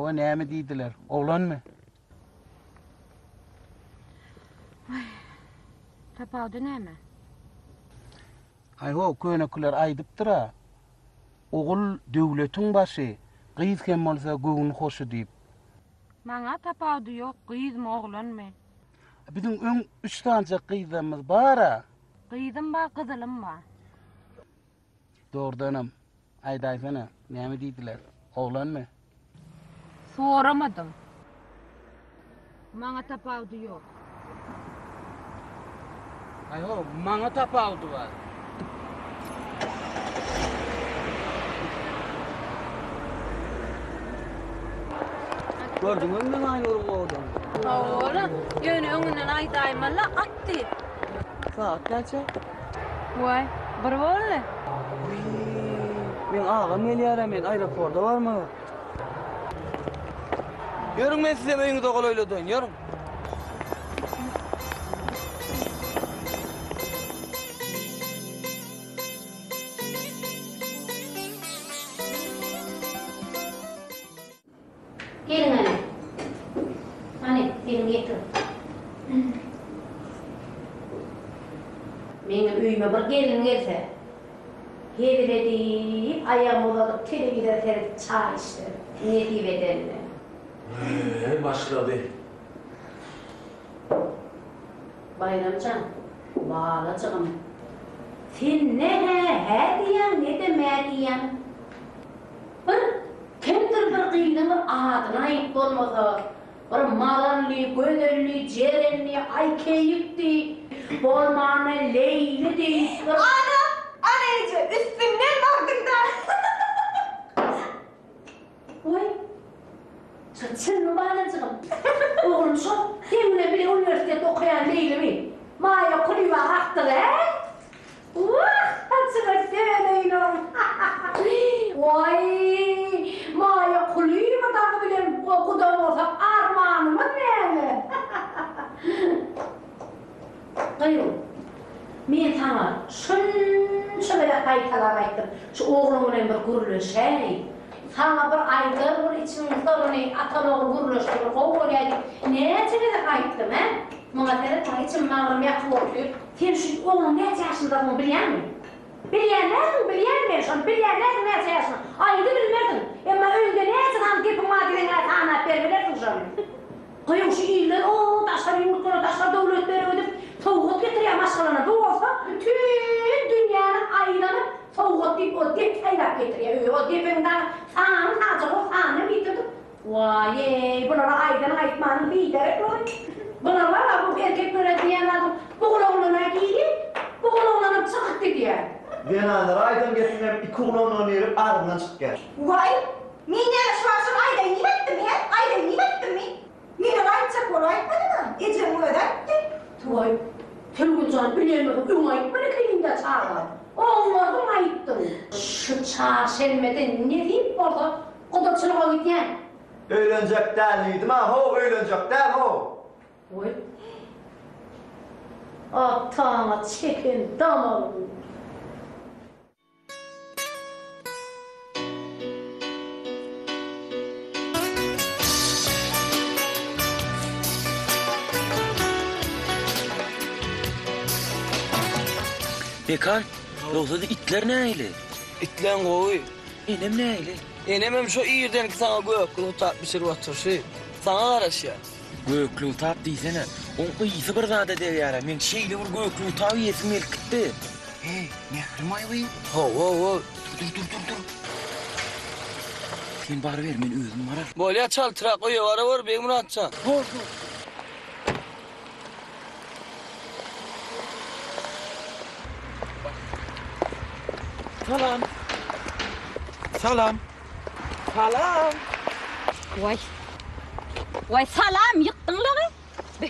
Hawa, näme diýdiler? Oglanmy? Waý, tapawudy näme? Aý-ho, könekiler aýdypdyr-a, Ogul döwletiň başy, gyz hem bolsa göwün hoşy diýip. Maňa tapawudy ýok, gyzmy, oglanmy. Biziň öň üç sanyjak gyzlarymyz bar-a. Gyzym bar, gyzylym bar. Dogrudanam, aýdaýsana, näme diýdiler? Oglanmy? Soramadym. Maňa tapawudy ýok. Aý-ho, maňa tapawudy bar. Gördüňmi meň Aýnuryň owadan? Hawa-la, ýöne öňünden aýdaýmaly-la, at diýip. Sagat näçe? Waý, bir boldy. Wiý, meň agam gelýär-ä, men aeroporda barmaly. Ýörüň men sizem öýüňize golaýladaýyn, ýörüň. Geliň hany. Hany, geliň getir. Meňem öýüme bir gelin gelse, hezil edip, aýagymy uzadyp telewizor seredip çaý içsem, nesip edende. Heý, başlady. Baýram jan, balajygym, sen ne-hä hä diýýäň, ne-de mä diýýäň. Bir kimdir bir gyzyň bir adyny aýyp bolmasa, bir Maranly, Gözelli, Jerenli, Aýkeýikdi, bolmanda Leýli diýip bir. Ana, ana eje, üstünden bardyň-da. Goý. Şo çynmy balajygym? Oglum şo seň bilen bile uniwersitetde okaýan Leýlimi? Maýa Kulyýewaň akdygy, hä? Wah, saçyňa seredeýin-ow! Waý, Maýa Kulyýewa dagy bilen guda bolsak armanymyz näme? Gyýw, men saňa şunça gezek gaýtalap aýtdym, şu ogluň bilen bir gürleşäý. Saňa bir aýdar bir içiň syryny, atan-ogul gürleşse bir gowy bolýar diýip näçe gezek aýtdym, hä? Muňa seret, maňa içim bagrym ýakyp otyr. Sen şu ogluň näçe ýaşyndadygyny bilýäňmi? Bilýän dälsiň, bilýän men şony, bilýän dälsiň näçe ýaşyny. Aýdybilmersiň. Emma öýüňde näçe sany gepiň bar diýseň-ä sanap beribilersiň şony. Gyýw şu iller o daşary ýurtlara, daşary döwletlere gidip sowgat getirýär maşgalana, bu bolsa bütin dünýäni aýlanyp sowgat diýip o dep saýlap getirýär öýe, o depeň dagy sany sajagy o sany getirdik. Waý-eý, bulara aýdan aýtmanyň biderek loý. Bular bar-a bu erkeklere diýýän zadyň bu gulagyndan-a girýär, bu gulagyndanam çykyp gidýär. Zenanlara aýdan gepimem ikuglanyna girip agzyndan çykýar. Waý, Men näme şu agşam aýdaýyn diýip aýtdymmy, hä? Aýdaýyn diýip aýtdymmy? Men ony aýtjak bolup aýtmadym-a. Ejeň özi aýtdy. Toý, Sülgün jan bilemok, öň aýtman ekeniň-dä çaga. Oňladyň aýtdyň. Şu çarşenbede nesip bolsa gudaçylyga gidýän. Öýlenjek däl diýdim-ä, how, öýlenjek däl, how! Goý. Ataňa çeken damagyň. Mekan, ýogsa-da itler nähili? Itleň gowy. Enem nähili? Enemem şo irdenki saňa gökli gutap bişirip oturyşy. Saňa garaşýar. Gökli gutap diýsene. Oň ysy bir zada degýär-ä. Meň şeýle bir gökli gutap iýesim gelip gitdi. Heý, Mährim-aý bu? Hawa-hawa. Dur, dur, dur, dur. Sen baryber, men özüm bararyn. Bolýa, çaltrak öýe baraweri, Begmyrat jan. Bor, bor. Salam. Salam. Salam. Waý. Waý, salam, ýykdyň-la-gy. Be.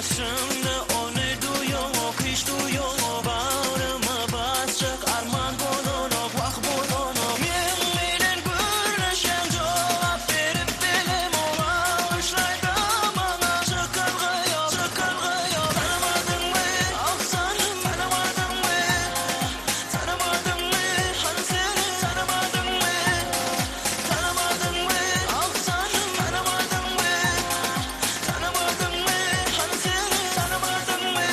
Başymda ony duýaňok hiç duýaňok Bagryma basjak arman bolanok wah bolanok Meň bilen gürleşýäň jogap berip bilemok Bagyşlaýda maňa çykalga ýok çykalga ýok Tanamadyňmy ah janym tanamadyňmy Tanamadyňmy hany seni tanamadyňmy Tanamadyňmy ah janym tanamadyňmy Tanamadyňmy hany seni tanamadyňmy.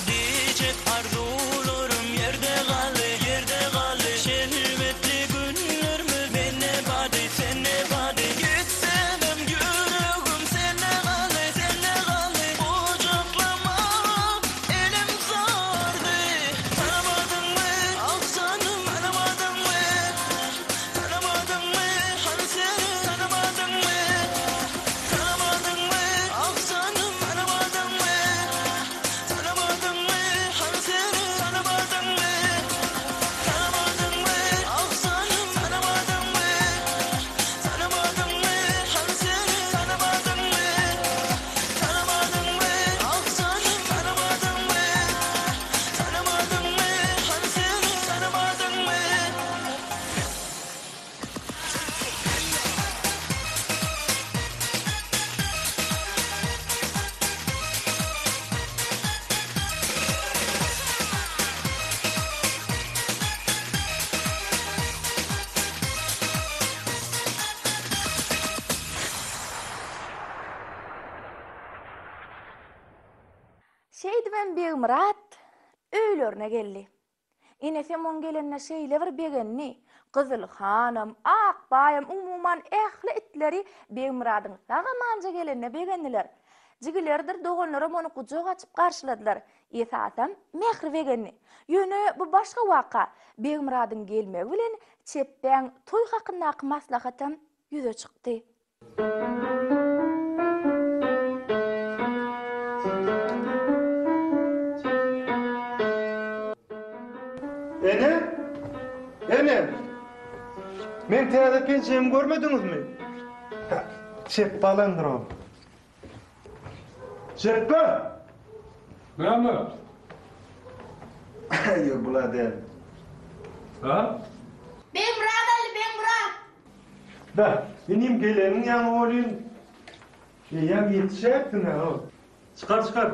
Diýjek arzuwlarym ýerde galdy, ýerde galdy Şerbetli günlerimiz mende bardy, sende bardy Gitsemem ýüregim sende galdy, sende galdy Gujaklamaga elim sardy Tanamadyňmy, ah janym, tanamadyňmy Tanamadyňmy, hany seni, tanamadyňmy Tanamadyňmy, ah janym, tanamadyňmy? Tanamadyňmy, hany seni, tanamadyňmy? Tanamadyňmy, ah janym, tanamadyňmy? Tanamadyňmy, hany seni, tanamadyňmy? Tanamadyňmy, ah janym, tanamadyňmy? Tanamadyňmy, hany seni, tanamadyňmy? Şeýdibem Begmyrat öýlerine geldi. Enesem oň gelenine şeýle bir begendi. Gyzyl hanam, Akbaýam, umuman ähli itleri Begmyradyň sag-amanja gelenine begendiler. Jigileridir doganlaram ony gujak açyp garşyladylar. Esasam Mähri begendi. Ýöne bu başga waka. Begmyradyň gelmegi bilen Çepbäň toý hakyndaky maslahatam ýüze çykdy. Ene! Ene! Meň täze penjegimi görmediňizmi? Hä, Çepbe alandyr ol. Çepbe! Näme? Ýok, bul-a däl. Hä? Begmyrat aldy, Begmyrat! Beh, inim geleniň ýaňy welin, eýýäm ýetişäýipsiň-ä, how. Çykar, çykar.